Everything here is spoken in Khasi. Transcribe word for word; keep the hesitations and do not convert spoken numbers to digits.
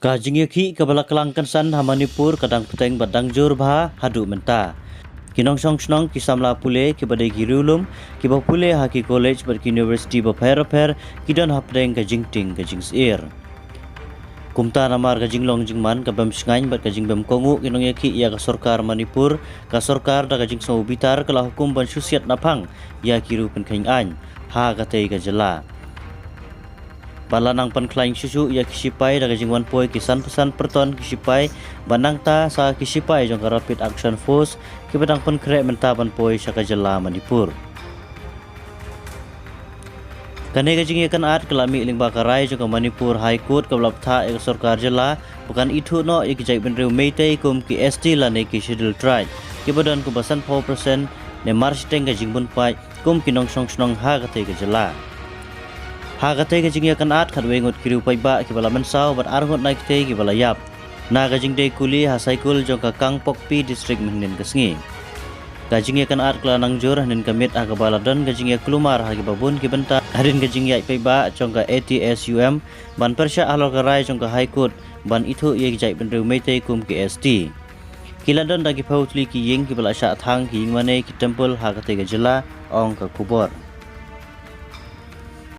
Ka jingïakhih kaba la klang kynsan ha Manipur ka dang bteng bad dang jur bha haduh mynta. Ki nongshong shnong, ki samla pule kiba dei ki riewlum, kiba pule ha ki college bad ki university bapher bapher, ki don hapdeng ka jingtieng ka jingsyier. Kumta, namar ka jinglong jingman, ka bym shngaiñ bad ka jingbym kohnguh ki nongïakhih ïa ka sorkar Manipur, ka sorkar da ka jingsngewbitar ka la hukum ban shu siat naphang ïa ki riew pynkheiñ aiñ ha katei ka jylla. Ba la nang pynkhlaiñ shuh shuh ïa ki shipai da ka jingwan poi ki san phew san pyrton ki shipai, ba nangta sa ki shipai jong ka Rapid Action Force kiba dang pynkhreh mynta ban poi sha ka jylla Manipur. Kane ka jingïakynad ka la mih lyngba ka rai jong ka Manipur High Court kaba la bthah ïa ka sorkar jylla ba kan ithuh noh ïa ki jaitbynriew Meitei kum ki S T lane ki Scheduled Tribe kiba don kumba san phew percent ne marshiteng ka jingbun paid kum ki nongshong shnong ha katei ka jylla. Ha katei ka jingïakynad, khatwei ngut ki riew paidbah kiba la mynsaw bad ar ngut na kitei kiba la ïap na ka jingdei kuli ha Saikul jong ka Kangpokpi District mynhynnin ka sngi. Ka jingïakynad ka la nang jur hynnin ka miet ha kaba la don ka jingïakulmar ha kiba bun ki bynta hadien ka jingïaid paidbah jong ka A T S U M ban pyrshah halor ka rai jong ka High Court ban ithuh ïa ki jaitbynriew Meitei kum ki S T. Ki la don da ki phew tylli ki ïing kiba la shah thang, ki ïing mane, ki temple ha katei ka jylla, ong ka khubor.